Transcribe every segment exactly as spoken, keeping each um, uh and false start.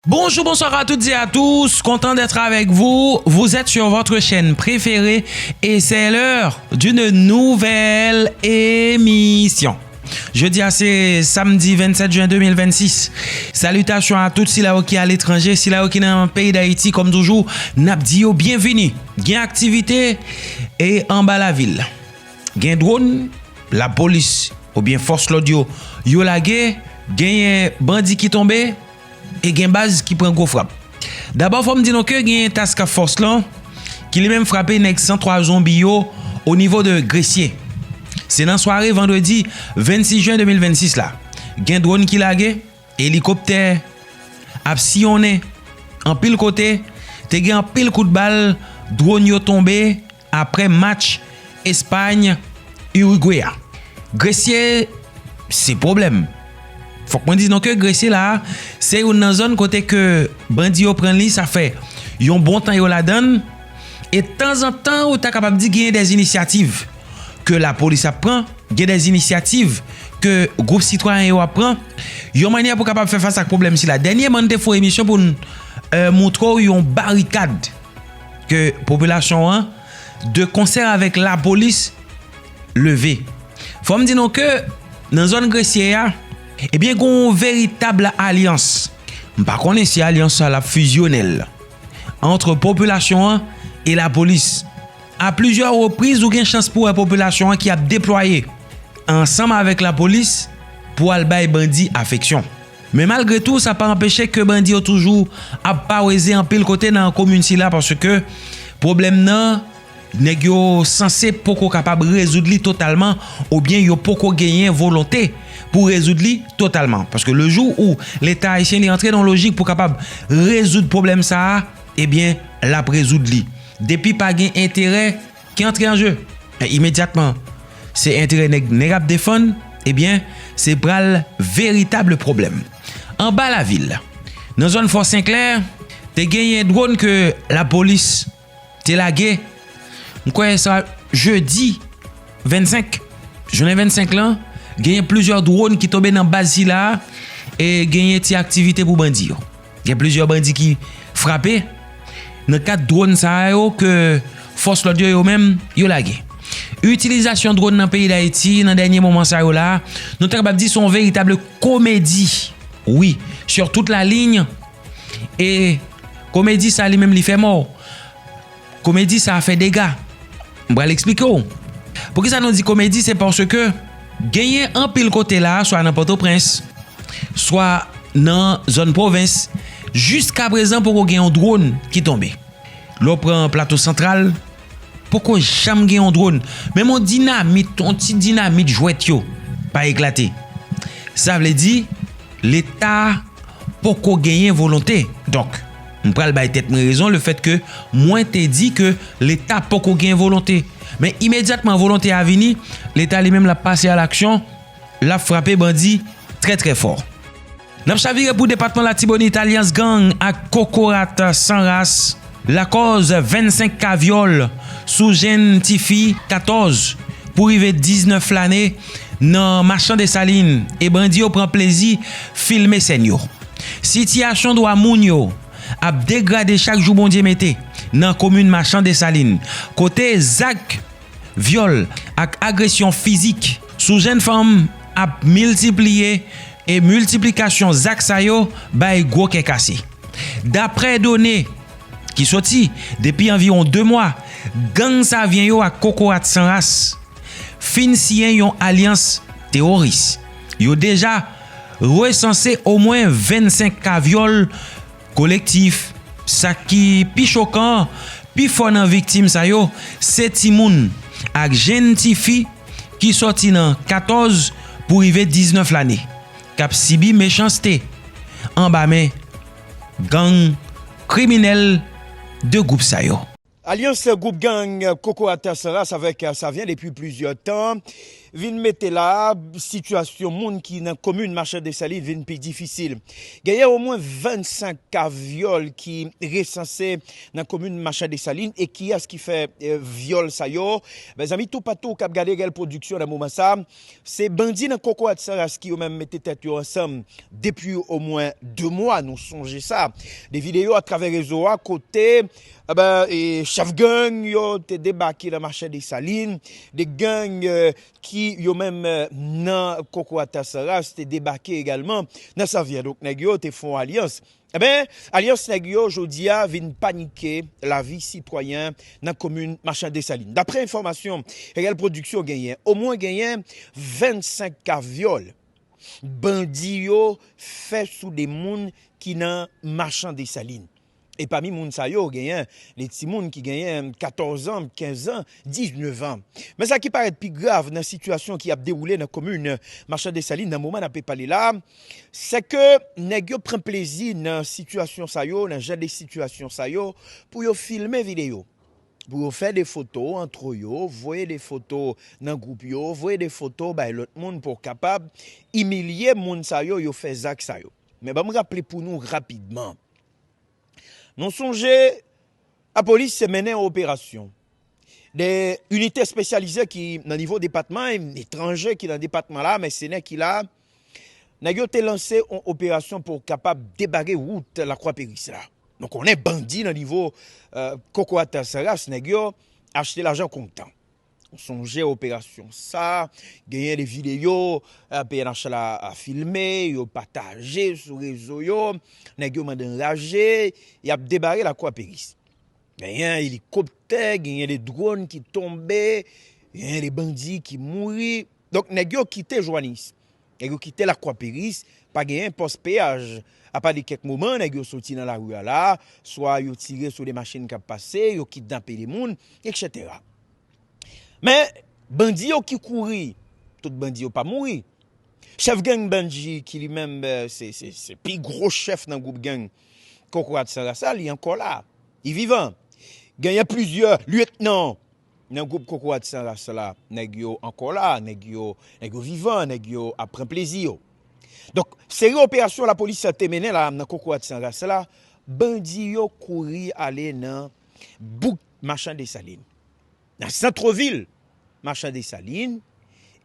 Bonjour, bonsoir à toutes et à tous, content d'être avec vous. Vous êtes sur votre chaîne préférée et c'est l'heure d'une nouvelle émission. Jodi a se samdi vennsèt jen de mil vennsis. Salitasyon a tout sila yo ki aletranje, sila yo ki nan peyi Dayiti, kòm toujou, n ap di yo byenvini. Gen aktivite e anba lavil. Gen dwòn, lapolis oubyen fòs lòd yo, yo lage, genyen bandi ki tonbe, e gen baz ki pran gwo frap. Dabò, fò m di nou ke genyen task fòs lan ki li menm frape nèg san twa zonbi yo o nivo de Gresye. Se nan sware vandredi vennsis jen de mil vennsis la. Gen dwòn ki lage, elikoptè ap siyonnen anpil kote, te gen anpil kout bal, dwòn yo tonbe, apre match Espay, Irigwe a. Gresye, se pwoblèm. Fòk mwen di nou ke Gresye la, se youn nan zòn kote ke bandi yo pran li, sa fè yon bon tan yo ladann. E tanzantan, ou ta kapab di genyen dè inisyativ ke lapolis ap pran, gen dè inisyativ ke gwoup sitwayen yo ap pran, yon mannyè pou kapab fè fas ak pwoblèm sila. Dènyèman, n te fè yon emisyon pou n, euh, montre w yon barikad ke popilasyon an, de konsè avèk lapolis, leve. Fò m di nou ke nan zòn Gresye a, ebyen, gen yon veritab alyans. M pa konnen si alyans sa l ap fizyonèl ant popilasyon an e lapolis. A plizyè repriz, ou gen chans pou wè popilasyon an ki ap deplwaye ansanm avèk lapolis pou al bay bandi afeksyon. Men malgre tou, sa pa anpeche ke bandi yo toujou ap paweze anpil kote nan komin sila, paske pwoblèm nan, nèg yo sanse poko kapab rezoud li totalman, oubyen yo poko genyen volonte pou rezoud li totalman. Paske le jou ou Leta ayisyen li antre nan lojik pou kapab rezoud pwoblèm sa a, ebyen, l ap rezoud li. Depi pa gen enterè ki antre an je, imedyatman, se enterè nèg, nèg ap defann, ebyen, se pral veritab pwoblèm. Anba lavil, nan zòn Fò Senklè, te genyen dwòn ke lapolis te lage, m kwè sa jedi vennsenk, jounen vennsenk lan, genyen plizyè dwòn ki tonbe nan baz sila a, e genyen ti aktivite pou bandi yo. Gen plizyè bandi ki frape nan kad dwòn sa yo ke fòs lòd yo, yo menm, yo lage. Itilizasyon dwòn nan peyi Dayiti nan dènye moman sa yo la, nou ta kapab di se yon veritab komedi. Wi, sur toute la ligne. E komedi sa li menm li fè mò. Komedi sa fè dega. M pral eksplike w. Poukisa nou di komedi? Se paske genyen anpil kote la, swa nan Pòtoprens, swa nan zòn pwovens, jiska prezan poko gen yon dwòn ki tonbe. Lè w pran Plato Santral, poko janm gen yon dwòn. Menm yon dinamit, yon ti dinamit jwèt yo pa eklate. Sa vle di, Leta poko genyen volonte. Donk, m pral bay tèt mwen rezon lefèt ke mwen te di ke Leta poko gen volonte. Men imedyatman volonte a vini, Leta li menm l ap pase a laksyon, l ap frape bandi trè, trè fò. N ap chavire pou depatman Latibonit, alyans gang ak kokorat san ras lakòz vennsenk ka vyòl sou jenn tifi katòz pou rive diznèf lane nan Machan Desalin, e bandi yo pran plezi filme sèn yo. Sitiyasyon dwa moun yo ap degrade chak jou Bondye mete nan komin Machan Desalin, kote zak vyòl ak agresyon fizik sou jenn fanm ap miltipliye, e miltiplikasyon zak sa yo bay gwo kè kase. Daprè done ki soti depi anviwon de mwa, gang Savyen yo ak Kokorat San Ras fin siyen yon alyans teworis. Yo deja resanse omwen vennsenk ka vyòl kolektif. Sa ki pi chokan, pifò nan viktim sa yo se timoun ak jenn tifi ki sòti nan katòz pou rive diznèf lane, k ap sibi mechanste anba men gang kriminèl de gwoup sa yo. Alyans gwoup gang Kokorat San Ras avèk Savyen depi plizyè tan vin mete la sitiyasyon moun ki nan komin Machan Desalin vin pi difisil. Genyen omwen vennsenk ka vyòl ki resanse nan komin Machan Desalin. E kiyès ki fè eh, vyòl sa yo? Mezanmi, toupatou k ap gade Rèl Pwodiksyon nan moman sa, se bandi nan Kokorat San Ras ki yo menm mete tèt yo ansanm depi omwen de mwa, nou sonje sa. De videyo atravè rezo a kote eh ben, e chèf gang yo te debake nan Machan Desalin, de gang eh, ki yo menm eh, nan Kokorat San Ras te debake egalman nan Savyen. Donk, nèg yo te fè yon alyans. Eben, alyans nèg yo jodi a vin panike lavi sitwayen nan komin Machan Desalin. Daprè enfòmasyon Rèl Pwodiksyon genyen, omwen genyen vennsenk ka vyòl bandi yo fè sou de moun ki nan Machan Desalin. E pami moun sa yo, genyen de timoun ki genyen katòz an, kenz an, diznèf an. Men sa ki parèt pi grav nan sitiyasyon ki ap dewoule nan komin Machan Desalin nan moman n ap pale la, se ke nèg yo pran plezi nan sitiyasyon sa yo, nan jan de sitiyasyon sa yo, pou yo filme videyo. Pou yo fè de foto antre yo, voye de foto nan gwoup yo, voye de foto bay lòt moun pou kapab imilye moun sa yo, yo fè zak sa yo. Men ban m raple pou nou rapidman. Nou sonje lapolis te mennen yon operasyon. De inite espesyalize ki nan nivo depatman, etranje ki nan depatman la, mèsenè ki la, nèg yo te lanse yon operasyon pou kapab debare wout Lakwa Peris la. Nou konnen bandi nan nivo eh, Kokorat San Ras, nèg yo achte lajan kontan. Ou sonje operasyon sa, genyen de videyo eh, P N H la a filme, yo pataje sou rezo yo, nèg yo mande anraje, y ap debare Lakwa Peris. Genyen elikoptè, genyen de dwòn ki tonbe, genyen de bandi ki mouri. Donk, nèg yo kite Jwanis. Nèg yo kite Lakwa Peris, pa genyen pòs peyaj. Apa de kèk moman, nèg yo soti nan lari a la, swa yo tire sou de machin k ap pase, yo kidnape de moun, etsetera. Men, bandi yo ki kouri, tout bandi yo pa mouri. Chèf gang Bandi, ki li menm eh, se, se, se pi gwo chèf nan gwoup gang Kokorat San Ras la, li ankò la. Li vivan. Genyen plizyè lyetnan nan gwoup Kokorat San Ras la. Nèg yo ankò la, nèg yo, nèg yo vivan, nèg yo ap pran plezi yo. Donk, seri operasyon lapolis te mennen la nan Kokorat San Ras la, bandi yo kouri ale nan bouk Machan Desalin, nan santvil Machan Desalin,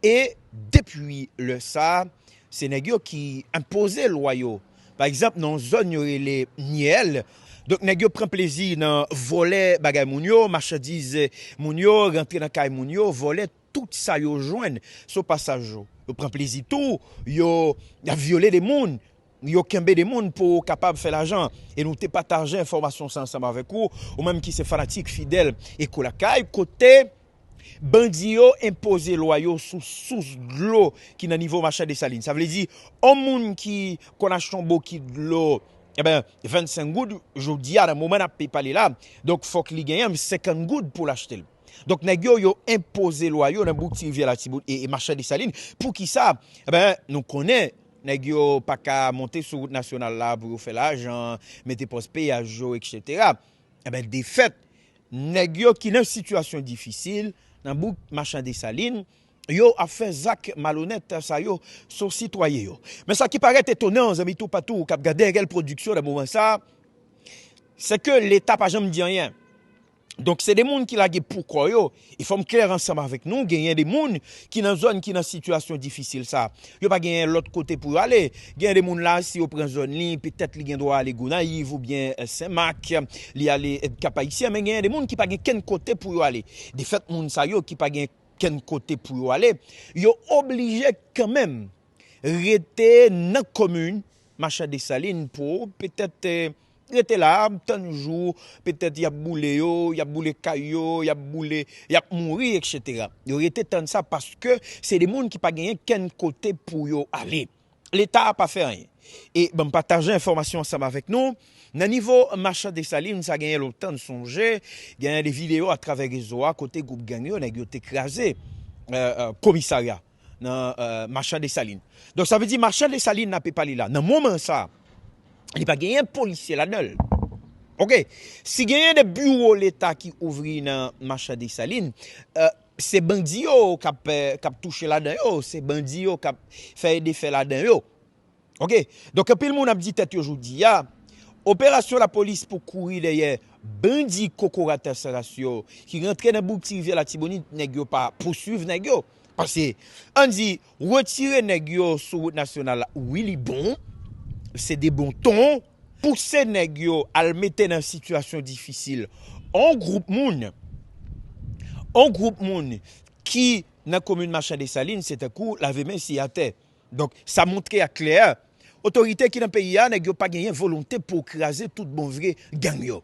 e depi lè sa, se nèg yo ki enpoze lwa yo. Pa egzanp, nan yon zòn yo rele Nyèl, donk nèg yo pran plezi nan vòlè bagay moun yo, machandiz moun yo, rantre nan kay moun yo, vòlè tout sa yo jwenn sou pasaj yo. Yo pran plezi tou, yo, y ap vyole de moun, yo kenbe de moun pou kapab fè lajan. E nou te pataje enfòmasyon sa ansanm avèk ou, ou menm ki se fanatik fidèl Eko Lakay, kote bandi yo enpoze lwa yo sou sous dlo ki nan nivo Machan Desalin. Sa vle di, yon moun ki konn achte yon bokit dlo, eben, vennsenk goud, jodi a, nan moman n ap pale la, donk fòk li genyen senkant goud pou l achte l. Donk, nèg yo, yo enpoze lwa yo nan bouk Ti Rivyè Latibonit e, e Machan Desalin. Poukisa? Eben, nou konnen, nèg yo pa ka monte sou wout nasyonal la pou yo fè lajan, mete pòs peyaj yo, etsetera. Eben, defèt, nèg yo ki nan sitiyasyon difisil, nan bouk Machan Desalin, yo ap fè zak malonèt sa yo sou sitwayen yo. Men sa ki parèt etonan, zanmi toupatou k ap gade Rèl Pwodiksyon nan moman sa, se ke Leta pa janm di anyen. Donk, se de moun ki lage pou kò yo. E fò m klè ansanm avèk nou, genyen de moun ki nan zòn ki nan sitiyasyon difisil sa. Yo pa genyen lòt kote pou yo ale. Genyen de moun la, si yo pran zòn li, petèt li gen dwa ale Gonayiv oubyen eh, Senmak, li ale eh, Kap Ayisyen, men genyen de moun ki pa gen kenn kote pou yo ale. Defèt moun sa yo ki pa gen kenn kote pou yo ale, yo oblije kanmenm rete nan komin Machan Desalin pou petèt eh, rete la, tann jou, petèt y ap boule yo, y ap boule kay yo, y ap boule, y ap mouri, etsetera. Yo rete tann sa paske se de moun ki pa genyen kenn kote pou yo ale. Leta a pa fè anyen. E ban m pataje enfòmasyon ansanm avèk nou. Nan nivo Machan Desalin, sa genyen lontan n sonje, genyen de videyo atravè rezo a kote gwoup gang yo, nèg yo te kraze eh, eh, komisarya nan eh, Machan Desalin. Donk, sa vle di Machan Desalin n ape pale la. Nan moman sa, li pa genyen polisye ladan l. Ok, si genyen de biwo leta ki ouvri nan Machan Desalin, eh, se bandi yo k ap, eh, k ap touche ladan yo, se bandi yo k ap fè e defè ladan yo. Ok, donk anpil moun ap di tèt yo jodi a, operasyon lapolis pou kouri dèyè bandi kokorat san ras yo ki rantre nan bouk Ti Rivyè Latibonit, nèg yo pa pouswiv nèg yo. Paske, ann di, retire nèg yo sou wout nasyonal la, wi, li bon, se de bon ton, pouse nèg yo al mete nan sitiyasyon difisil on gwoup moun, on gwoup moun ki nan komin Machan Desalin, se tankou lave men si atè. Donk, sa montre a klè, otorite ki nan peyi a, nèg yo pa genyen volonte pou kraze tout bon vre gang yo.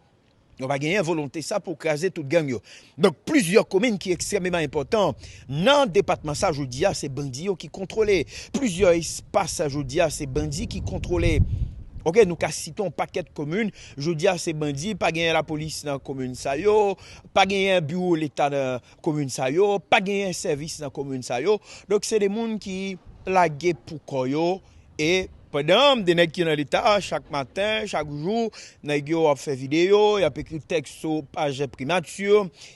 Yo pa genyen volonte sa pou kraze tout gang yo. Donk, plizyè komin ki ekstrèmeman enpòtan nan depatman sa, jodi a, se bandi yo ki kontwole. Plizyè espas, jodi a, se bandi ki kontwole. Ok, nou ka site yon pakèt komin, jodi a, se bandi, pa genyen lapolis nan komin sa yo, pa genyen biwo leta nan komin sa yo, pa genyen sèvis nan komin sa yo. Donk, se de moun ki lage pou kò yo. E pandan de nèg ki nan leta, chak maten, chak jou, nèg yo ap fè videyo, y ap ekri tèks sou paj primati,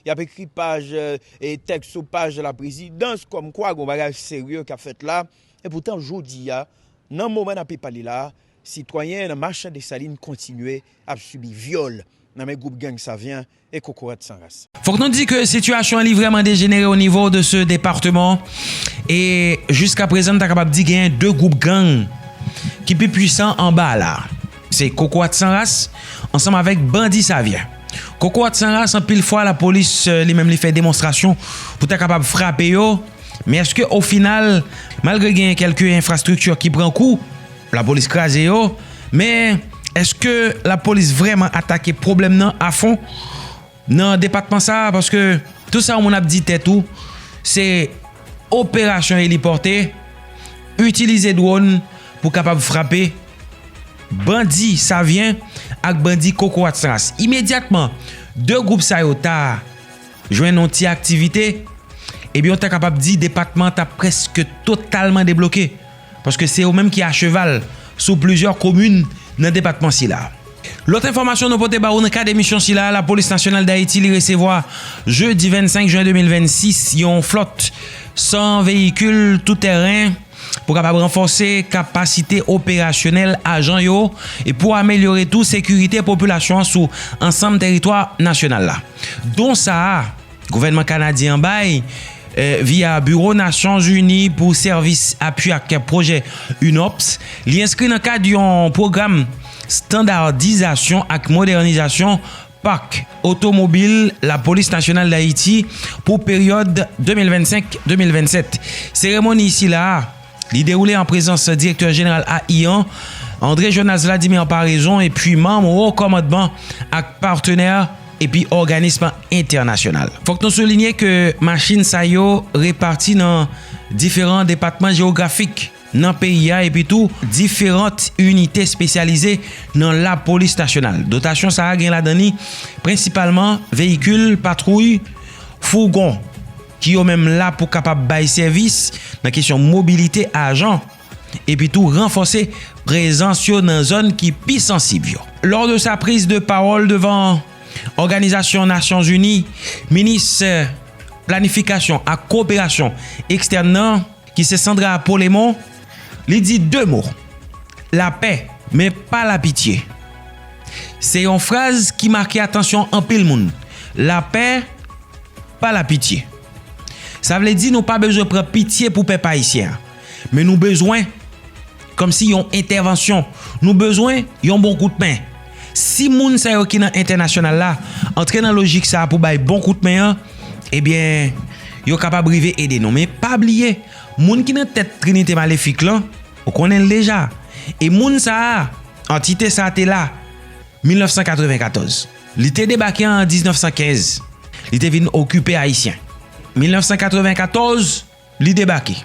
y ap ekri paj, e, tèks sou paj laprezidans, kòmkwa gon bagay serye k ap fèt la. Epoutan, jodi a, nan moman n ape pale la, sitwayen nan Machan Desalin kontinye ap sibi vyòl nan men gwoup gang Savyen e kokorat san ras. Fòk nou di ke sitiyasyon an li vrèman dejenere o nivo de se depatman. E jiska prezan, n ta kapab di genyen de gwoup gang ki pi pwisan anba la. Se kokorat san ras ansanm avèk bandi Savyen. Kokorat san ras, anpil fwa, lapolis, eh, li menm, li fè demonstrasyon pou ta kapab frape yo. Men èske, o final, malgre genyen kèlke enfrastrikti ki pran kou, lapolis kraze yo, men èske lapolis vrèman atake pwoblèm nan afon nan depatman sa a? Paske tout sa yon moun ap di tèt ou, se operasyon elipòte, itilize dwòn pou kapab frape bandi Savyen ak bandi kokorat san ras. Imedyatman, de gwoup sa yo ta jwenn yon ti aktivite, ebyen, w ta kapab di depatman an t ap prèske totalman debloke, paske se yo menm ki acheval sou plizyè komin nan depatman sila. Lòt enfòmasyon nou pote ba ou nan kad emisyon sila, Lapolis Nasyonal Dayiti, li resevwa jedi vennsenk jen de mil vennsis yon flòt san veyikil tou tèren pou kapab ranfòse kapasite operasyonèl ajan yo e pou amelyore tou sekirite popilasyon an sou ansanm tèritwa nasyonal la. Don sa a, gouvènman kanadyen an bay, eh, via Biwo Nasyonzini pou Sèvis Apui ak Pwojè, unops, li enskri nan kad yon pwogram estandadizasyon ak modènizasyon pak otomobil Lapolis Nasyonal Dayiti pou peryòd de mil vennsenk de mil vennsèt. Seremoni sila a, li dewoule an prezans Direktè Jeneral A I an, André Jonas Vladimir Paraison, epi manm wo kòmandman ak patnè epi òganism entènasyonal. Fòk nou soulinye ke machin sa yo repati nan diferan depatman jewografik nan peyi a, epi tou diferan inite espesyalize nan lapolis nasyonal. Dotasyon sa a gen ladan li prensipalman veyikil patwouy, fougon, ki yo menm la pou kapab bay sèvis nan kesyon mobilite ajan, epi tou ranfòse prezans yo nan zòn ki pi sansib yo. Lors de sa prise de parole devant Òganizasyon Nasyonzini, minis, eh, planifikasyon ak koperasyon ekstèn nan, ki se Sandra Polemon, li di de mo: lapè, men pa lapitye. Se yon fraz ki make atansyon anpil moun. Lapè, pa lapitye. Sa vle di nou pa bezwen pran pitye pou pèp ayisyen an, men nou bezwen kòmsi yon entèvansyon. Nou bezwen yon bon kout men. Si moun sa yo ki nan entènasyonal la antre nan lojik sa a pou bay bon kout men an, ebyen, yo kapab rive ede nou. Men pa bliye, moun ki nan tèt trinite malefik lan, ou konnen l deja. E moun sa a, antite sa a te la mil nèf san katrevenkatòz. Li te debake an diznèf san kenz. Li te vin okipe Ayisyen. Mil nèf san katrevenkatòz, li debake.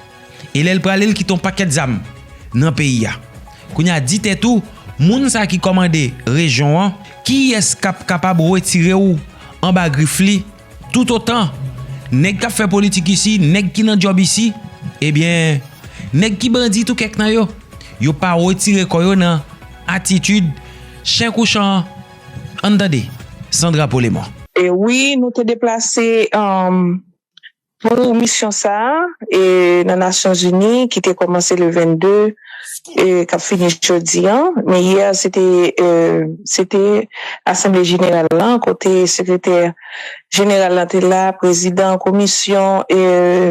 E lè l prale, l kite yon pakèt zam nan peyi a. Kounye a, di tèt ou, moun sa ki kòmande rejyon an, kiyès k ap kapab retire w anba grif li? Toutotan nèg k ap fè politik isi, nèg ki nan djòb isi, ebyen, nèg ki bandi tou kèk nan yo, yo pa retire kò yo nan atitid chen kou chan an. Ann tande Sandra Polemon. E wi, nou te deplase um, pou misyon sa a e nan Nasyonzini ki te kòmanse le vennde e k ap fini jodi an. Men yè, se te e, se te Asanble Jeneral lan, kote sekretè jeneral lan te la, prezidan komisyon e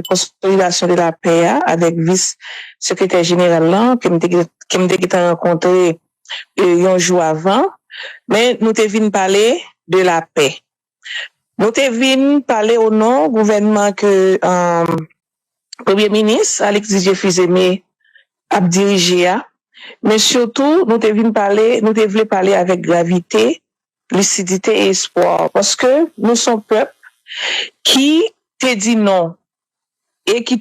konsolidasyon de lapè a, avèk vis sekretè jeneral lan, ke m te, ke m te gentan rankontre e, yon jou avan. Men nou te vin pale de lapè. Nou te vin pale o non gouvènman ke um, Premye Minis Alexis Dieu Fils-Aimé ap dirije a. Men sitou, nou te vin pale, nou te vle pale avèk gravite, lisidite e espwa. Paske nou se yon pèp ki te di non e ki,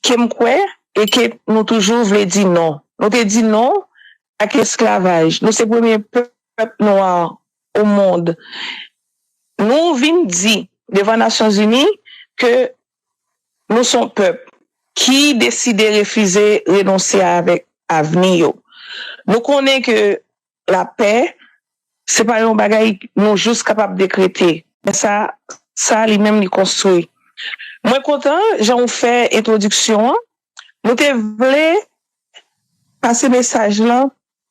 ke m kwè e ke nou toujou vle di non. Nou te di non ak esklavaj. Nou se premye pèp nwa o mond. Nou vin di devan Nasyonzini ke nou se yon pèp ki deside refize renonse avèk avni yo. Nou konnen ke lapè, se pa yon bagay nou jis kapab dekrete, men sa, sa li menm li konstwi. Mwen kontan jan w fè entwodiksyon an. Nou te vle pase mesaj lan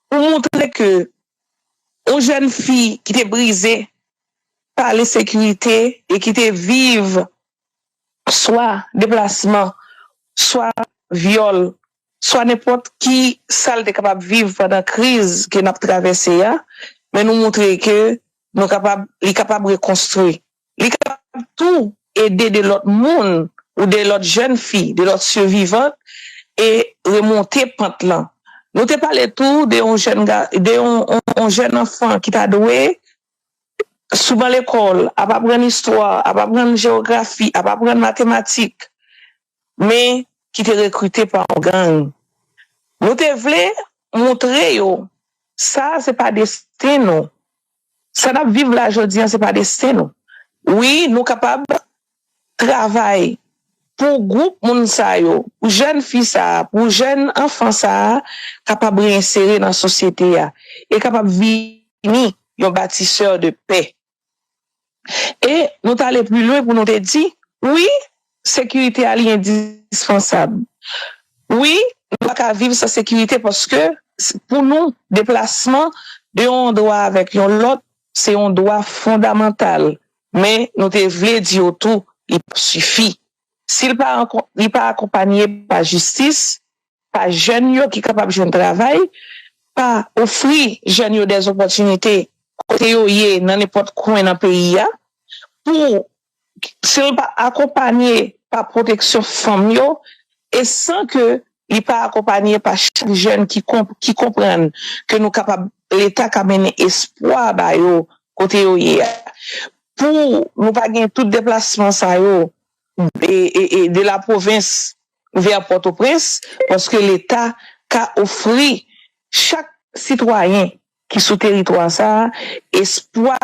pou montre ke yon jèn fi ki te brize pa lensekirite e ki te viv swa deplasman, swa vyòl, swa nenpòt ki sa l te kapab viv pandan kriz ke n ap travèse a, men nou montre ke nou kapab, li kapab rekonstwi. Li kapab tou ede de lòt moun ou de lòt jèn fi, de lòt sivivan e remonte pant lan. Nou te pale tou de yon jèn, de yon, yon, yon jèn anfan ki ta dwe sou ban lekòl, ap aprann istwa, ap aprann jewografi, ap aprann matematik, men ki te rekrite pa yon gang. Nou te vle montre yo, sa se pa desten nou. Sa n ap viv la jodi an, se pa desten nou. Wi, nou kapab travay pou gwoup moun sa yo, pou jèn fi sa a, pou jèn anfan sa a, kapab reyensere nan sosyete a e kapab vini yon batisè de pè. E nou t ale pi lwen pou nou te di, wi, sekirite a li endispansab. Wi, nou pa ka viv san sekirite paske pou nou, deplasman de yon andwa avèk yon lòt, se yon dwa fondamantal. Men nou te vle di yo tou, li p ap sifi. Si l pa, li pa akonpanye pa jistis, pa jèn yo ki kapab jwenn travay, pa ofri jèn yo dèzopòtinite kote yo ye nan nenpòt kwen nan peyi a, pou si l pa akonpanye pa pwoteksyon fanm yo, e san ke li pa akonpanye pa chak jèn ki, ki konprann ke nou kapab, Leta ka mennen espwa ba yo kote yo ye a. Pou nou pa gen tout deplasman sa yo e, e, e de la pwovens vè Pòtoprens, paske Leta ka ofri chak sitwayen ki sou teritwa sa a espwa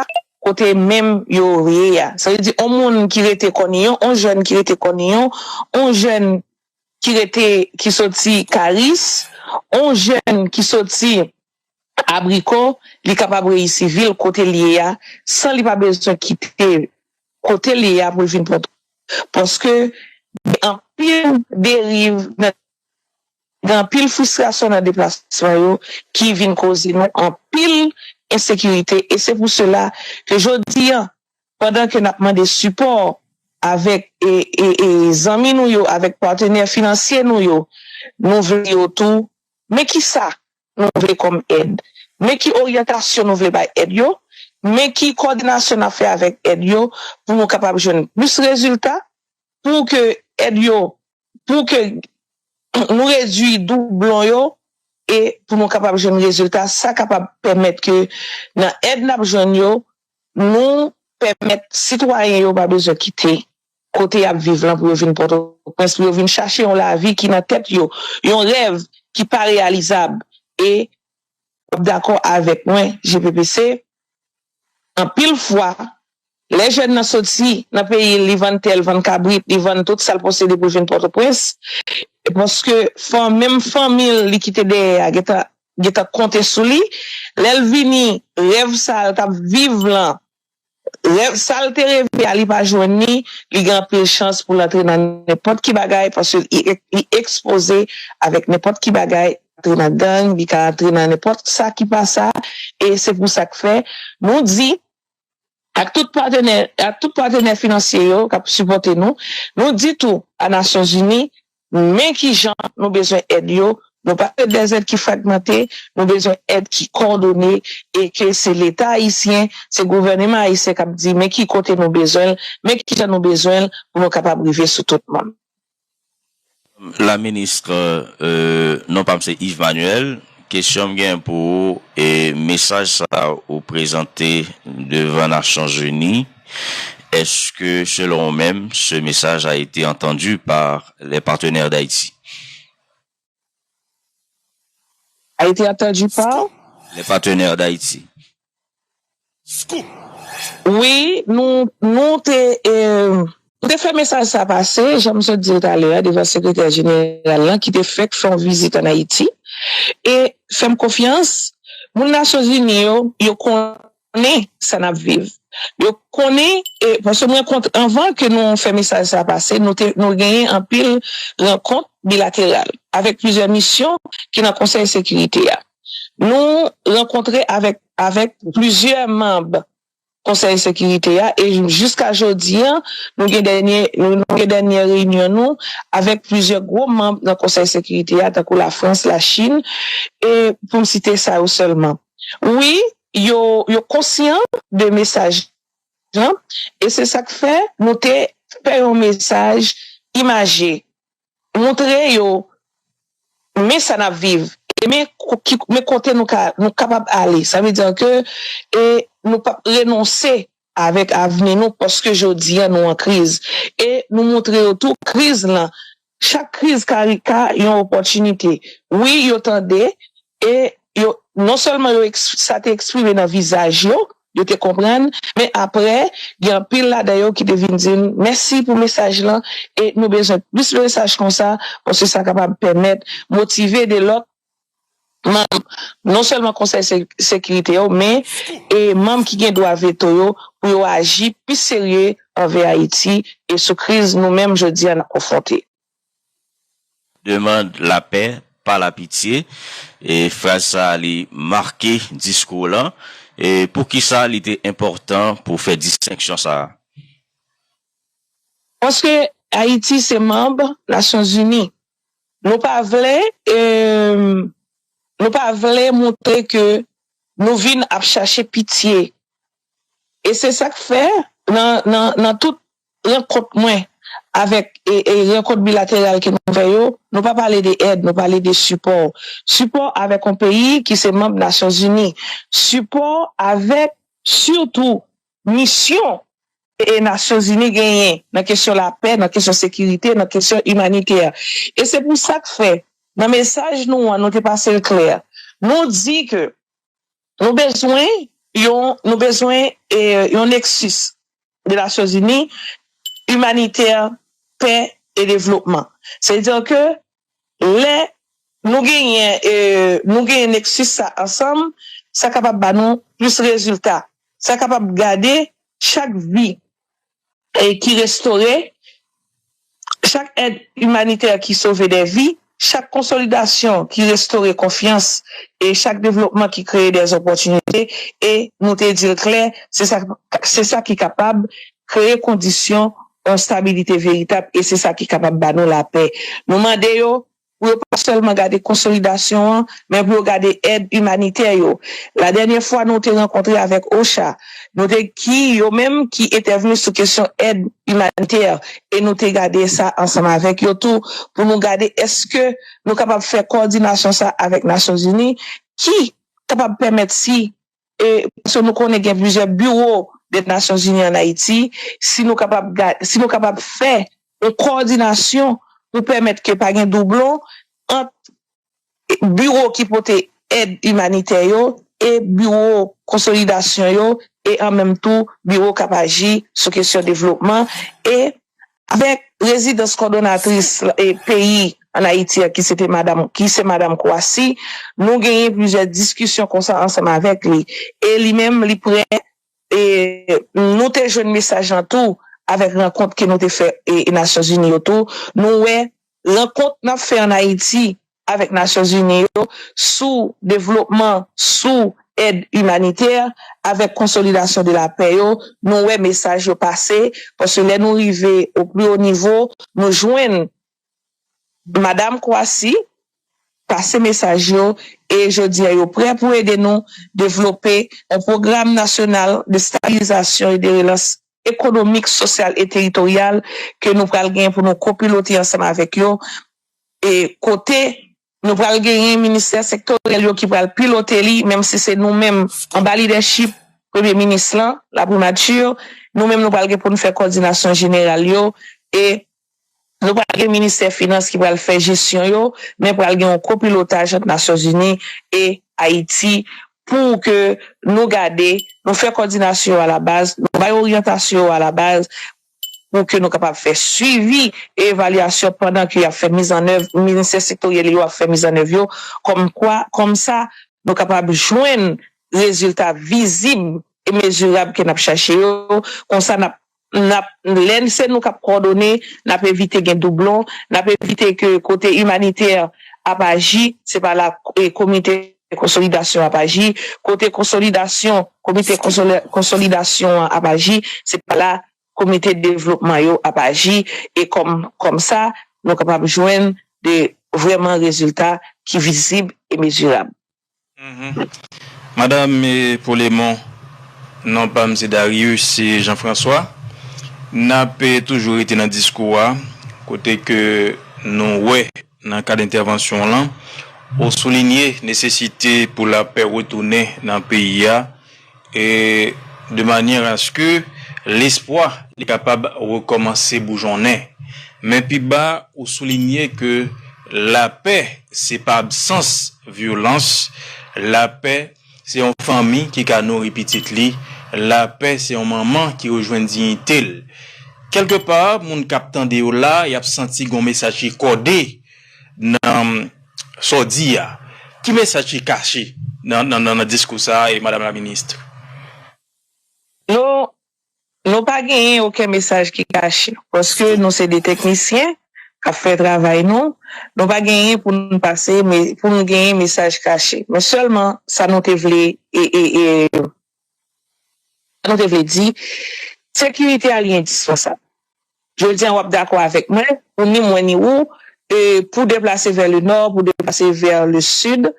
kote menm yo ye a. Sa vle di, yon moun ki rete Kòniyon, yon jèn ki rete Kòniyon, yon jèn ki rete, ki soti Karis, yon jèn ki soti Abriko, li kapab reyisi vil kote l ye a, san li pa bezwen kite kote l ye a pou l vin Pòtoprens. Paske gen anpil deriv, gen anpil fristrasyon nan deplasman yo ki vin koze nou anpil ensekirite. E se pou sela ke jodi an, pandan ke n ap mande sipò avèk e, e, e zanmi nou yo, avèk patenè finansye nou yo, nou vle yo tou, men kisa nou vle kòm èd, men ki oryantasyon nou vle bay èd yo, men ki kòdinasyon n ap fè avèk èd yo pou nou kapab jwenn plis rezilta, pou ke èd yo, pou ke nou redui doublon yo e pou nou kapab jwenn rezilta, sa kapab pèmèt ke nan èd n ap jwenn yo, nou pèmèt sitwayen yo pa bezwen kite kote y ap viv lan pou yo vin Pòtoprens, pou yo vin chache yon lavi ki nan tèt yo, yon rèv ki pa reyalizab. E w ap dakò avèk mwen, G P P C, anpil fwa, lè jèn nan soti nan peyi l, li vann tè, li vann kabrit, li vann tout sa l posede pou l vin Pòtoprens, e paske fan, menm fanmi l li kite dèyè a gentan gentan konte sou li. Lè l vini, rèv sa l t ap viv lan, rèv sa l te reve a, li pa jwenn li, li gen anpil chans pou l antre nan nenpòt ki bagay, paske li, li ekspoze avèk nenpòt ki bagay, antre nan gang, li ka antre nan nenpòt sa ki pa sa, e se pou sa k fè, nou di, ak tout patnè, ak tout patnè finansye yo k ap sipòte nou, nou di tou a Nasyonzini, men kijan nou bezwen èd yo, nou pa vle dèzèd ki fragmante, nou bezwen èd ki kòdone, e ke se Leta ayisyen, se gouvèneman ayisyen k ap di men ki kote nou bezwen l, men kijan nou bezwen l pou nou kapab rive sou tout moun. La ministre, euh, non pa m se Yves Manuel. Kesyon m gen pou ou, e mesaj sa ou prezante devan Nasyonzini, èske selon ou menm, ce message a été entendu par les partenaires d'Haïti? A été entendu par? Les partenaires d'Haïti. Wi, nou, nou te, eh, nou te fè mesaj sa pase, jan m sot di l talè a, devan sekretè jeneral lan, ki te fèk fè yon vizit ann Ayiti. E fè m konfyans, moun Nasyonzini yo, yo konnen sa n ap viv. Yo konnen, e, paske mwen kont, anvan ke nou fè mesaj sa pase, nou te, nou genyen anpil rankont bilateral avèk plizyè misyon ki nan Konsèy Sekirite a. Nou rankontre avèk, avèk plizyè manb Konsèy Sekirite a, e jiska jodi a, nou gen dènye, nou gen dènye reyinyon nou avèk plizyè gwo manb nan Konsèy Sekirite a, tankou Lafrans, Lachin, e pou m site sa yo sèlman. Wi, yo, yo konsyan de mesaj lan, e se sa k fè nou te fè yon mesaj imaje, montre yo men sa n ap viv, e men, ki, men kote nou, ka, nou kapab ale. Sa vle di ke e nou p ap renonse avèk avni nou, paske jodi a nou an kriz. E nou montre yo tou kriz lan, chak kriz ka, ka yon opòtinite. Wi, yo tande, e yo, non sèlman yo, sa te eksprime nan vizaj yo, yo te konprann, men apre, gen anpil ladan yo ki te vin di m mèsi pou mesaj lan, e nou bezwen plis mesaj konsa, paske sa kapab pèmèt motive de lòt manm, non sèlman Konsèy Sekirite yo, men e manm ki gen dwa veto yo, pou yo aji pi serye anvè Ayiti e sou kriz nou menm jodi a n ap konfwonte. Demande la paix, pas la pitié. E fraz sa a li make diskou w lan. E poukisa li te enpòtan pou w fè distenksyon sa a? Paske Ayiti se manb Nasyonzini. Nou pa vle, e, nou pa vle montre ke nou vin ap chache pitye. E se sa k fè, nan, nan, nan tout rankont mwen avèk e, e rankont bilateral ke nou fè yo, nou pa pale de èd, nou pale de sipò. Sipò avèk yon peyi ki se manb Nasyonzini. Sipò avèk sitou misyon e Nasyonzini genyen nan kesyon lapè, nan kesyon sekirite, nan kesyon imanitè. E se pou sa k fè, nan mesaj nou an, nou te pase l klè. Nou di ke nou bezwen yon, nou bezwen e, yon neksis de Nasyonzini, imanitè, pè e devlopman. Sètadi ke lè nou genyen, e, nou genyen neksis sa ansanm, sa kapab ba nou plis rezilta. Sa kapab gade chak vi e ki restore, chak èd imanitè ki sove de vi, chak konsolidasyon ki restore konfyans e chak devlopman ki kreye de opòtinite, e nou te di l klè, se sa, se sa ki kapab kreye kondisyon yon stabilite veritab e se sa ki kapab ba nou lapè. Nou mande yo pou yo pa sèlman gade konsolidasyon an, men pou yo gade èd imanitè yo. Ladènyè fwa nou te rankontre avèk OCHA, nou te ki yo menm ki entèvni sou kesyon èd imanitè, e nou te gade sa ansanm avèk yo tou, pou nou gade èske nou kapab fè kowòdinasyon sa avèk Nasyonzini, ki kapab pèmèt si e paske nou konnen gen plizyè biwo de Nasyonzini ann Ayiti, si nou kapab, si nou kapab fè yon kowòdinasyon pou pèmèt ke pa gen doublon ant biwo ki pote èd imanitè yo e biwo konsolidasyon yo e an menm tou biwo k ap aji sou kesyon devlopman e avèk rezidans kòdonatris e peyi ann Ayiti a, ki se te madanm, ki se madanm Kouassi, nou genyen plizyè diskisyon konsa ansanm avèk li. E li menm, li prè, e nou te jwenn mesaj lan tou avèk rankont ke nou te fè e, e Nasyonzini yo tou. Nou wè rankont n ap fè ann Ayiti avèk Nasyonzini yo sou devlopman, sou èd imanitè, avèk konsolidasyon de lapè yo, nou wè mesaj yo pase, paske lè nou rive o pli o nivo, nou jwenn Madanm Kouassi pase mesaj yo, e jodi a yo prè pou ede nou devlope yon pwogram nasyonal de stabilizasyon e de relans ekonomik, sosyal e teritoryal ke nou pral gen pou nou kopilote ansanm avèk yo. E kote nou pral genyen ministè sektoryèl yo ki pral pilote li, menm si se nou menm anba lidèchip Premye Minis lan, Laprimati, nou menm nou pral gen pou nou fè kòdinasyon jeneral yo, e nou pral gen ministè finans ki pral fè jesyon yo, men pral gen yon kopilotaj ant Nasyonzini e Ayiti pou ke nou gade, nou fè kòdinasyon yo alabaz, nou bay oryantasyon yo alabaz, pou ke nou kapab fè swivi e evalyasyon pandan ke y ap fè mizannèv, ministè sektoryèl yo ap fè mizannèv yo, kòmkwa, kòmsa, nou kapab jwenn rezilta vizib e mezirab ke n ap chache yo. Konsa, n ap, n ap, lè se nou k ap kowòdone, n ap evite gen doublon, n ap evite ke kote imanitè ap aji, se pa la e komite konsolidasyon ap aji, kote konsolidasyon, komite konsoli-, konsolidasyon an ap aji, se pa la komite devlopman yo ap aji, e kòm, kòmsa, nou kapab jwenn de vrèman rezilta ki vizib e mezirab. Mhm. Madanm eh, Polemon, non pa m se Darius Jean François. N ap eh, toujou rete nan diskou a, kote ke nou wè nan kad entèvansyon w lan, ou soulinye nesesite pou lapè retounen nan peyi a, e de manyè aske lespwa li kapab rekòmanse boujonnen. Men pi ba, ou soulinye ke lapè se pa absans vyolans, lapè se yon fanmi ki ka nouri pitit li, lapè se yon manman ki rejwenn diyite l. Kèlkepa, moun k ap tande w la, y ap santi gen yon mesaj ki kòde nan sa w di a. Ki mesaj ki kache nan, nan, nan, nan diskou sa a, e Madam la Minis? Nou, nou pa genyen okenn mesaj ki kache, paske nou se de teknisyen k ap fè travay nou. Nou pa genyen pou nou pase, pou nou genyen mesaj kache. Men sèlman sa nou te vle, e, e, e, sa nou te vle di, sekirite a li endispansab. Jodi a, w ap dakò avèk mwen, ou ni mwen ni ou, e pou deplase vè le nò, pou deplase vè le sid,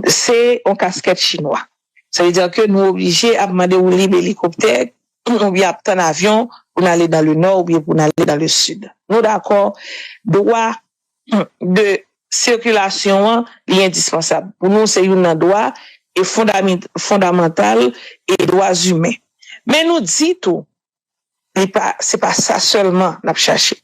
se yon kaskèt chinwa. Sa vle di ke nou oblije ap mande woulib elikoptè, oubyen ap tann avyon pou n ale nan le nò oubyen pou n ale nan le sid. Nou dakò, dwa de sikilasyon an, li endispansab. Pou nou, se youn nan dwa e fondami-, fondamantal e dwa imen. Men nou di tou, li pa, se pa sa sèlman n ap chache.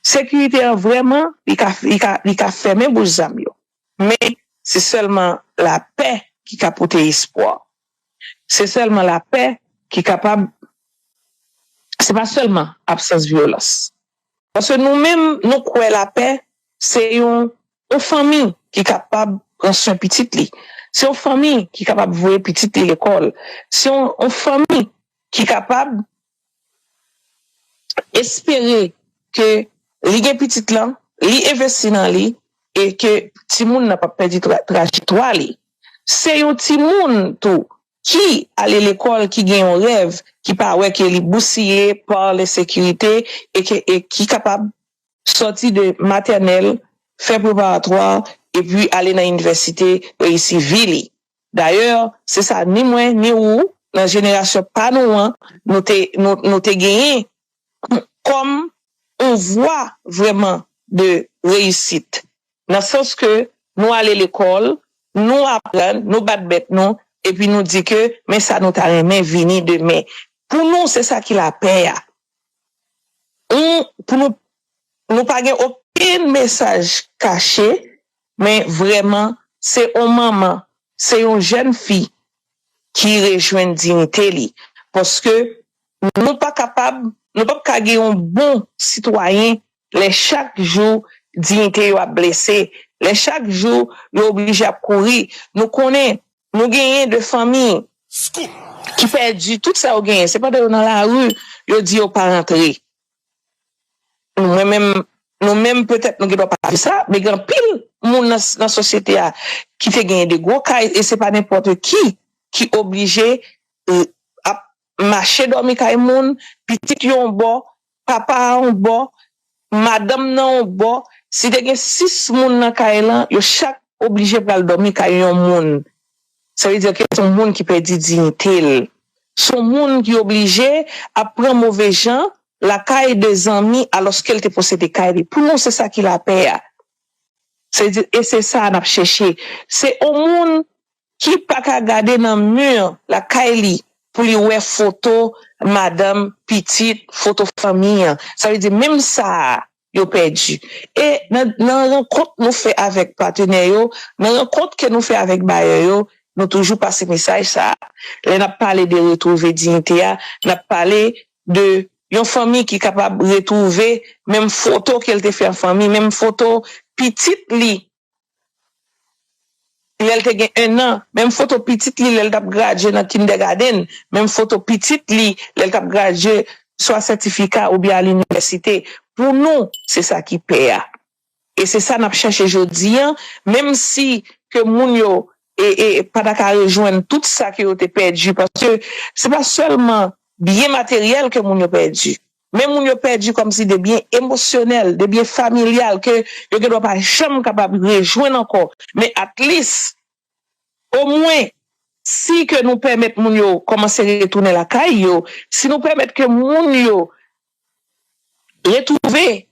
Sekirite an vrèman, li ka, li ka, li ka fèmen bouch zam yo. Men se sèlman lapè ki ka pote espwa. Se sèlman lapè ki kapab, se pa sèlman absans vyolans. Paske nou menm, nou kwè lapè, se yon, yon fanmi ki kapab pran swen pitit li. Se yon fanmi ki kapab voye pitit li lekòl. Se yon, yon fanmi ki kapab espere ke li gen pitit lan, li envesti nan li, e ke timoun nan p ap pèdi tra-, trajektwa li. Se yon timoun tou ki ale lekòl, ki gen yon rèv, ki pa wè ke li bousiye pa lensekirite, e ke, e ki kapab sòti de matènèl, fè preparatwa, epi ale nan inivèsite, reyisi vi li. Dayè, se sa ni mwen, ni ou, nan jenerasyon pa nou an, nou te, nou, nou te genyen kòm yon vwa vrèman de reyisit. Nan sans ke nou ale lekòl, nou aprann, nou bat bèt nou, epi nou di ke men sa nou ta renmen vini demen. Pou nou, se sa ki lapè a. Ou, pou nou, nou pa gen okenn mesaj kache, men vrèman, se yon manman, se yon jèn fi ki rejwenn diyite li. Paske nou pa kapab, nou p ap ka gen yon bon sitwayen lè chak jou diyite yo ap blese. Lè chak jou yo oblije ap kouri, nou konnen nou genyen de fanmi ki pèdi tout sa yo genyen. Se pandan yo nan lari, yo di yo pa rantre. Mwen menm, nou menm, petèt nou gendwa pa viv sa, men gen anpil moun nan, nan sosyete a ki te genyen de gwo kay, e se pa nenpòt ki ki oblije, e, ap mache dòmi kay moun, pitit yo yon bò, papa a yon bò, madanm nan yon bò. Si te gen sis moun nan kay lan, yo chak oblije pral dòmi kay yon moun. Sa vle di ke se yon moun ki pèdi diyite l. Se yon moun ki oblije ap pran move jan lakay de zanmi alòske l te posede kay li. Pou nou, se sa ki lapè a. Se di, e se sa n ap chèche. Se yon moun ki pa ka gade nan mi lakay li pou li wè foto madanm, pitit, foto fanmi an. Sa vle di, menm sa a, yo pèdi. E nan, nan rankont nou fè avèk patenè yo, nan rankont ke nou fè avèk bayè yo, nou toujou pase mesaj sa a. Lè n ap pale de retwouve diyite a, n ap pale de yon fanmi ki kapab retwouve menm foto ke l te fè an fanmi, menm foto pitit li lè l te gen en an, menm foto pitit li lè l t ap gradye nan kindergarten, menm foto pitit li lè l t ap gradye swa sètifika oubyen a linivèsite. Pou nou, se sa ki pè a. E se sa n ap chèche jodi an, menm si ke moun yo e, e, pa ta ka rejwenn tout sa ke yo te pèdi, paske se pa sèlman byen materyèl ke moun yo pèdi, men moun yo pèdi kòmsi de byen emosyonèl, de byen familyal ke yo gendwa pa janm kapab rejwenn ankò. Men at least, omwen, si ke nou pèmèt moun yo kòmanse retounen lakay yo, si nou pèmèt ke moun yo retwouve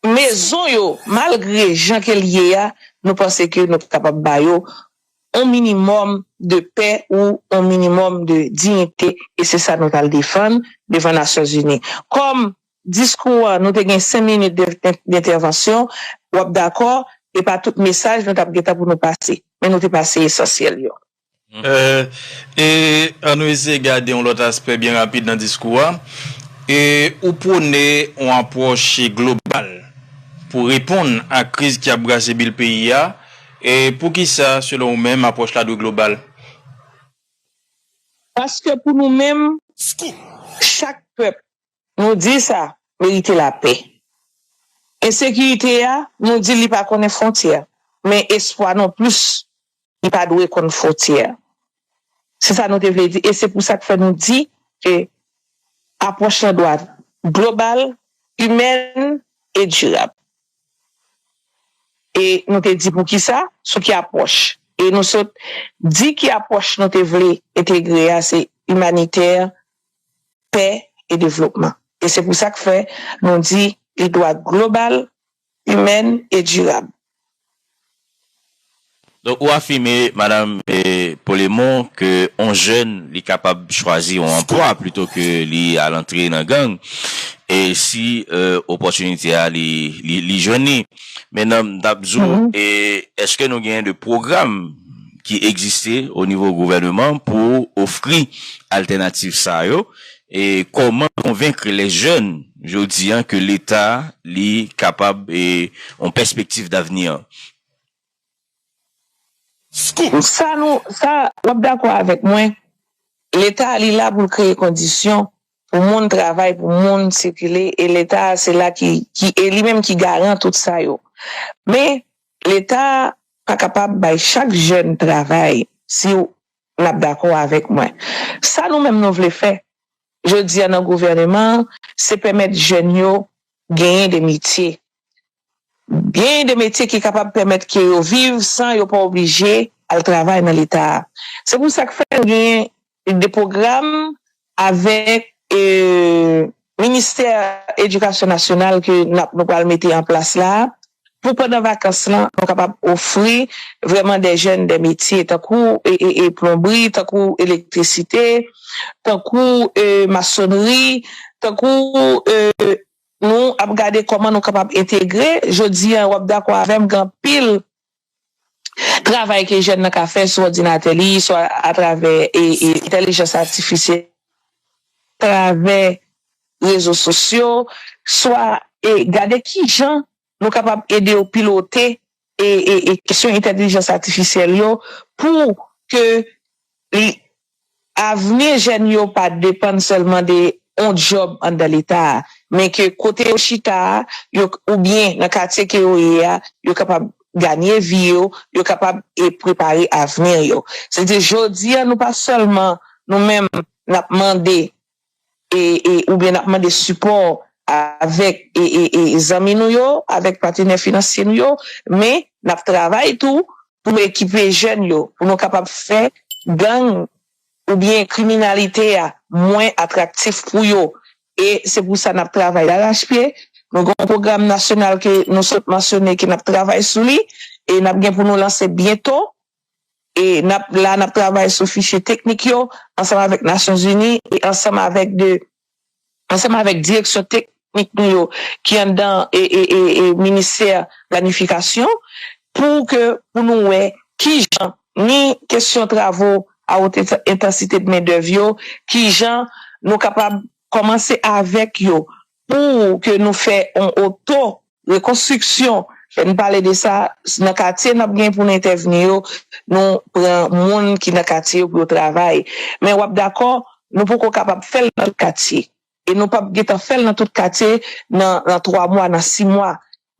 mezon yo, malgre jan ke l ye a, nou panse ke nou kapab ba yo yon minimòm de pè ou yon minimòm de diyite, e se sa nou t al defann devan Nasyonzini. Kòm diskou an, nou te gen senk minit de, de, dentèvansyon, w ap dakò, e pa tout mesaj nou t ap gentan pou nou pase, men nou te pase esansyèl yo. Euh, e ann nou eseye gade yon lòt aspè byen rapid nan diskou a. E ou pwone yon apwòch global pou reponn a kriz ki ap brase bil peyi a. E poukisa, selon ou menm, apwòch la dwe global? Paske pou nou menm, chak pèp, nou di sa, merite lapè. Ensekirite a, nou di li pa konnen fwontyè, men espwa non plis, li pa dwe konn fwontyè. Se sa nou te vle di, e se pou sa k fè nou di ke apwòch lan dwe global, imèn e dirab. E nou te di poukisa, sou ki apwòch. E nou sot di ki apwòch nou te vle entegre a, se imanitè, pè e devlopman. E se pou sa k fè nou di li dwe global, imèn e dirab. Donk, ou afime, Madanm, eh, Polemon, ke yon jèn, li kapab chwazi yon anplwa plito ke li al antre nan gang, e si, eh, opòtinite a, li, li, li jwenn li. Men nan, m t ap di w, e èske nou genyen de pwogram ki egziste o nivo gouvèneman pou ofri altènativ sa yo? E kòman konvenk les jeunes jodi a ke Leta, li kapab, e yon pèspektiv davni an? Sa nou, sa, w ap dakò avèk mwen, Leta, li la pou l kreye kondisyon pou moun travay, pou moun sikile, e Leta a, se la ki, ki, e li menm ki garan tout sa yo. Men, Leta pa kapab bay chak jèn travay, si w, n ap dakò avèk mwen. Sa nou menm nou vle fè, jodi a nan gouvèneman an, se pèmèt jèn yo genyen de metye. Genyen de metye ki kapab pèmèt ke yo viv san yo pa oblije al travay nan Leta a. Se pou sa k fè nou genyen de pwogram avèk, e, Ministè Edikasyon Nasyonal ke n ap, nou pral mete an plas la a, pou pandan vakans lan, nou kapab ofri vrèman de jèn de metye, tankou, e, e, e, plonbri, tankou elektrisite, tankou, e, masonri, tankou, e, nou ap gade kòman nou kapab entegre. Jodi a, w ap dakò avè m, gen anpil travay ke jèn nan ka fè sou òdinatè li, swa atravè, e, e, entèlijans atifisyèl, atravè rezo sosyo, swa, e, gade kijan nou kapab ede yo pilote e, e, e kesyon entèlijans atifisyèl yo pou ke li, avni jèn yo pa depann sèlman de yon djòb anndan Leta a, men ke kote yo chita a, yo, oubyen nan katye ke yo ye a, yo kapab ganye vi yo, yo kapab e prepare avni yo. Se di, jodi a, nou pa sèlman, nou menm, n ap mande e, e, oubyen n ap mande sipò avèk e, e, e, zanmi nou yo, avèk patnè finansye nou yo, men n ap travay tou pou nou ekipe jèn yo, pou nou kapab fè gang oubyen kriminalite a mwen atraktif pou yo. E se pou sa n ap travay larachpye. Nou gen yon pwogram nasyonal ke nou sot mansyone ke n ap travay sou li e n ap gen pou nou lanse byento. E n ap, la, n ap travay sou fichye teknik yo ansanm avèk Nasyonzini e ansanm avèk de, ansanm avèk direksyon teknik nou yo ki anndan e, e, e, e ministè planifikasyon pou ke, pou nou wè kijan ni kesyon travo a wot entansite de mendèv yo, kijan nou kapab kòmanse avèk yo pou ke nou fè yon oto rekonstriksyon. Lè n pale de sa, nan katye n ap gen pou n entèvni yo, nou pran moun ki nan katye yo pou yo travay. Men w ap dakò, nou poko kapab fè l nan tout katye. E nou p ap gentan fè l nan tout katye nan, nan twa mwa, nan sis mwa.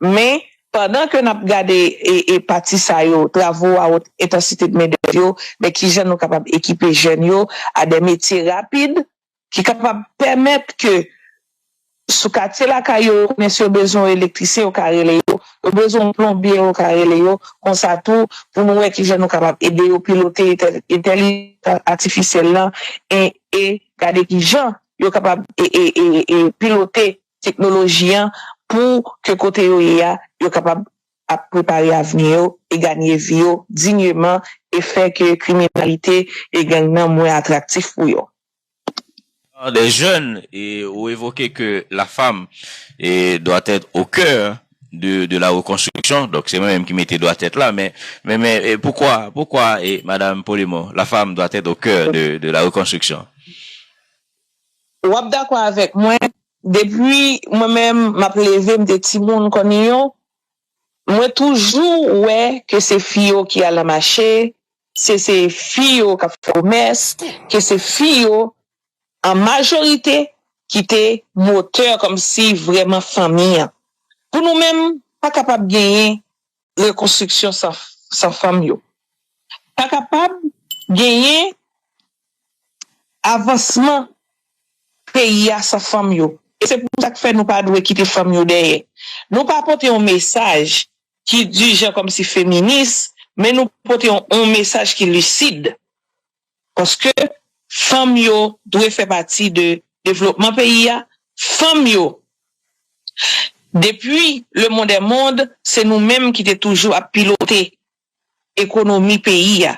Men, pandan ke n ap gade e, e pati sa yo, travo a wot entansite de mendèv yo, men kijan nou kapab ekipe jèn yo a de metye rapid, ki kapab pèmèt ke sou katye lakay yo, yo konnen si yo bezwen yon elektrisyen, yo ka rele yo. Yo bezwen yon plonbye, yo ka rele yo. Konsa tou, pou nou wè kijan nou kapab ede yo pilote entè-, entèlijans atifisyèl lan e, e gade kijan yo kapab e, e, e, e pilote teknoloji an pou ke kote yo ye a, yo kapab ap prepare avni yo e ganye vi yo dinyeman e fè ke kriminalite e gang nan mwen atraktif pou yo. Des jeunes, et ou évoquez que la femme et doit être au cœur de, de la reconstruction. Donc, c'est moi-même qui mettais doit être là, mais, mais, mais et pourquoi, pourquoi, et Madame Polimo, la femme doit être au cœur de, de la reconstruction? W ap dakò avèk mwen, depi mwen menm m ap leve, m te timoun kòniyon, mwen toujou wè ke se fi yo ki al nan mache, se, se fi yo k ap fè komès, ke se fi yo, an majorite, ki te motè kòmsi vrèman fanmi an. Pou nou menm, pa kapab genyen rekonstriksyon san, san fanm yo. Pa kapab genyen avansman peyi a san fanm yo. E se pou sa k fè nou pa dwe kite fanm yo dèyè. Nou pa pote yon mesaj ki dijan kòmsi feminis, men nou pote yon, yon mesaj ki lisid. Paske fanm yo dwe fè pati de devlopman peyi a. Fanm yo, depi le monde est monde, se nou menm ki te toujou ap pilote ekonomi peyi a.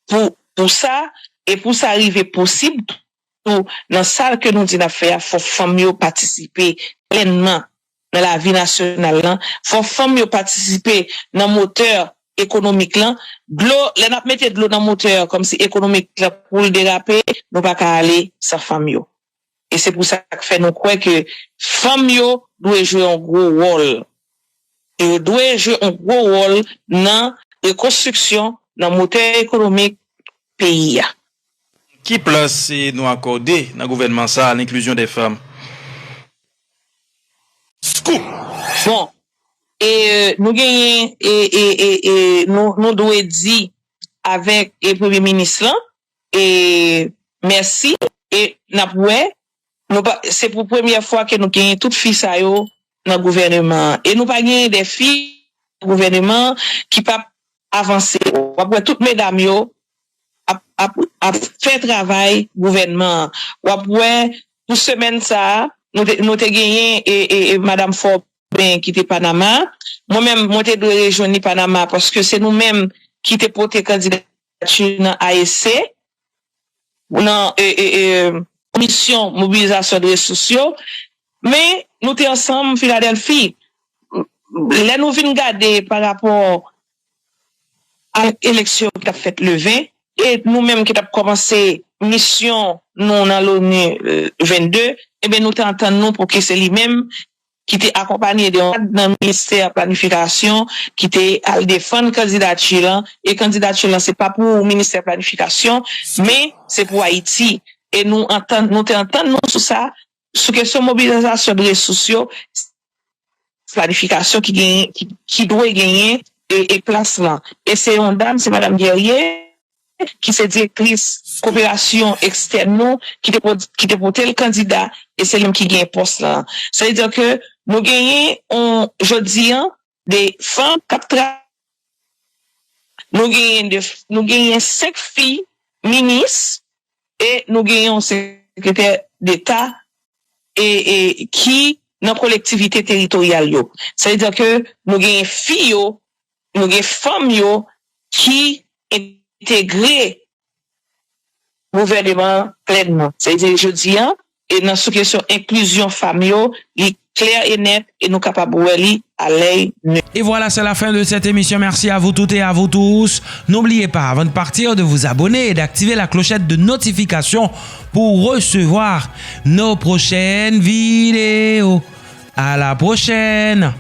Pou, pou sa, e pou sa rive posib tou, nan sa ke nou di n ap fè a, fò fanm yo patisipe plènman nan lavi nasyonal lan. Fò fanm yo patisipe nan motè ekonomik lan. Dlo, lè n ap mete dlo nan motè kòmsi ekonomik lan pou l derape, nou pa ka ale san fanm yo. E se pou sa k fè nou kwè ke fanm yo dwe jwe yon gwo wòl. E yo dwe jwe yon gwo wòl nan rekonstriksyon, nan motè ekonomik peyi a. Ki plas nou akòde nan gouvènman sa a lenklizyon dè fanm? Scoop! Bon, e nou genyen, e, e, e, e nou, nou dwe di avèk e premye minis lan, e mèsi, e n ap wè, nou pa, se pou premyè fwa ke nou genyen tout fi sa yo nan gouvèneman an. E nou pa genyen de fi nan gouvèneman an ki p ap avanse. W ap wè tout medam yo ap, ap, ap fè travay gouvènman an. W ap wè pou semèn sa a, nou te, nou te genyen e, e, e Madam Forbin ki te Panama. Mwen menm, mwen te dwe rejwenn li Panama paske se nou menm ki te pote kandidati nan A E C, nan e, e, e, Komisyon Mobilizasyon de Resous yo. Men, nou te ansanm Filadèlfi. Lè nou vin gade pa rapò ak eleksyon ki t ap fèt le ven, e nou menm ki t ap kòmanse misyon nou nan Loni, e, vennde, ebyen, nou te antann nou pou ke se li menm ki te akonpanye de yon nan ministè planifikasyon ki te al defann kandidati lan, e kandidati lan se pa pou ministè planifikasyon, men se pou Ayiti. E nou antann, nou te antann nou sou sa, sou kesyon mobilizasyon de resous yo, planifikasyon ki genyen, ki, ki dwe genyen e, e plas lan. E se yon dam, se Madanm Guerrier, ki se direktris koperasyon ekstèn nou, ki te, ki te pote l kandida, e se li menm ki gen pòs lan. Sa vle di ke nou genyen, on, jodi an, de fanm k ap tra nou genyen de, nou genyen senk fi minis e nou genyen yon sekretè deta e, e ki nan kolektivite teritoryal yo. Sa vle di ke nou genyen fi yo, nou gen fanm yo ki entegre gouvèneman an plènman. Sa vle di jodi an, e nan sou kesyon enklizyon fanm yo, li klè e nèt e nou kapab wè li alèy nèt. Et voilà, c'est la fin de cette émission. Merci à vous toutes et à vous tous. N'oubliez pas, avant de partir, de vous abonner et d'activer la clochette de notification pour recevoir nos prochaines vidéos. À la prochaine!